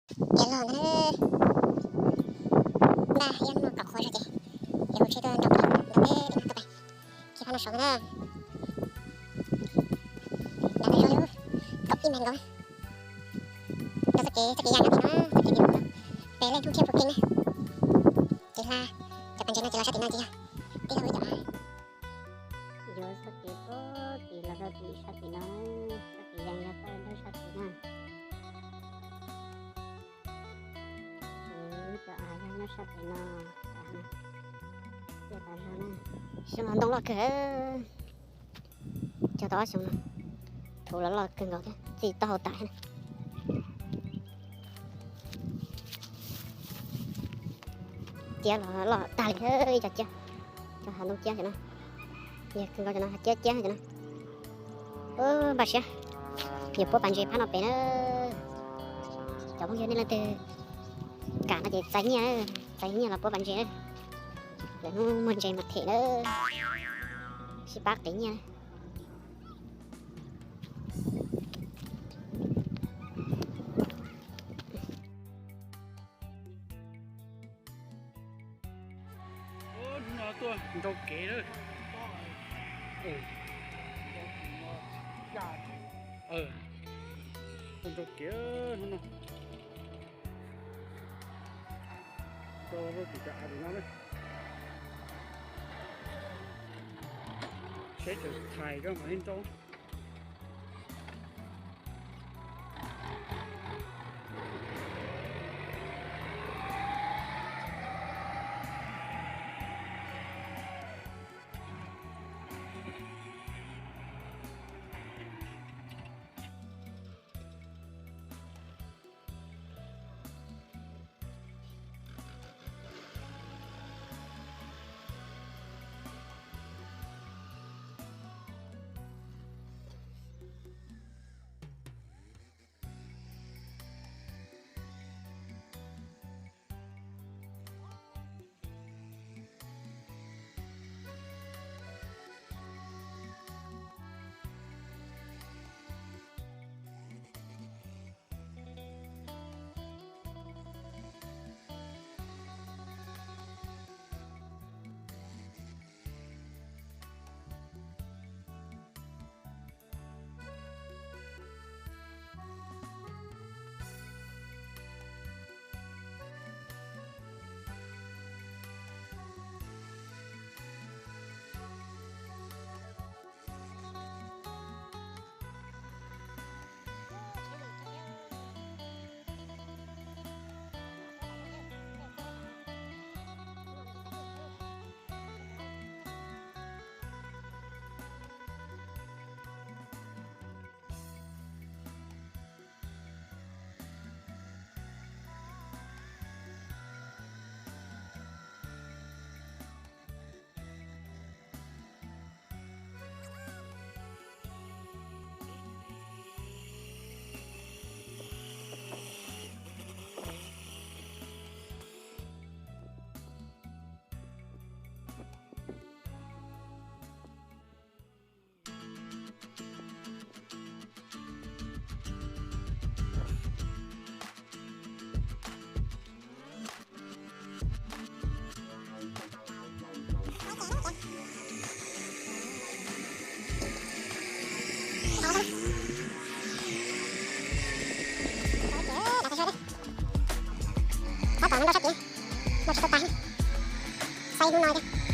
Tiav los ntag, npaj ib hnub no kom qhuav zog ces yuav hu tsheb tuaj nrog peb nram teb tim no tuaj pais, tsis pab no saud na. Nram no zoo li kaum ib mev nkaus. Rau txoj kev, txoj kev yam nyob tim no, txoj kev tim no, pem lej hnub tshiab pua kev na. Kev hla, cov pas ntses no ces los sab tim no ces yog tij laug wb cov av. Yuav txoj kev puag tim los rau tim sab tim no, txoj kev yees yog txoj nraug sab tim no. Wb cov av yog nyob sab tim no, tiaj tas zog na. Xyoo no ntoo loj kawg. Cog tau ob xyoo no, thuv los loj kawg nkaus thiab, txi taub hau tas thiab na. Ciab los loj tag li, ib co ciab, cov hav ntoo ciab cov no, yog kawg nkaus cov no, hav ciab ciab cov no. Npaj siab yuav puab pas ntses phab no pem na. Cov phooj ywg nej leej twg kam no ces txais nyiaj, txais nyiaj los puab pas ntses. Lwm hnub muag ntses mas them na, sib pab qiv nyiaj. Hnub no tuaj nrau kev lawm. Tuaj nrau kev hnub no. Rau rau tim cov av tim no na. Seb tseem txhais rau mam li nrau. Tab tom no nrau sab kev, no tsis tau tas, xav ib hnub no thiab.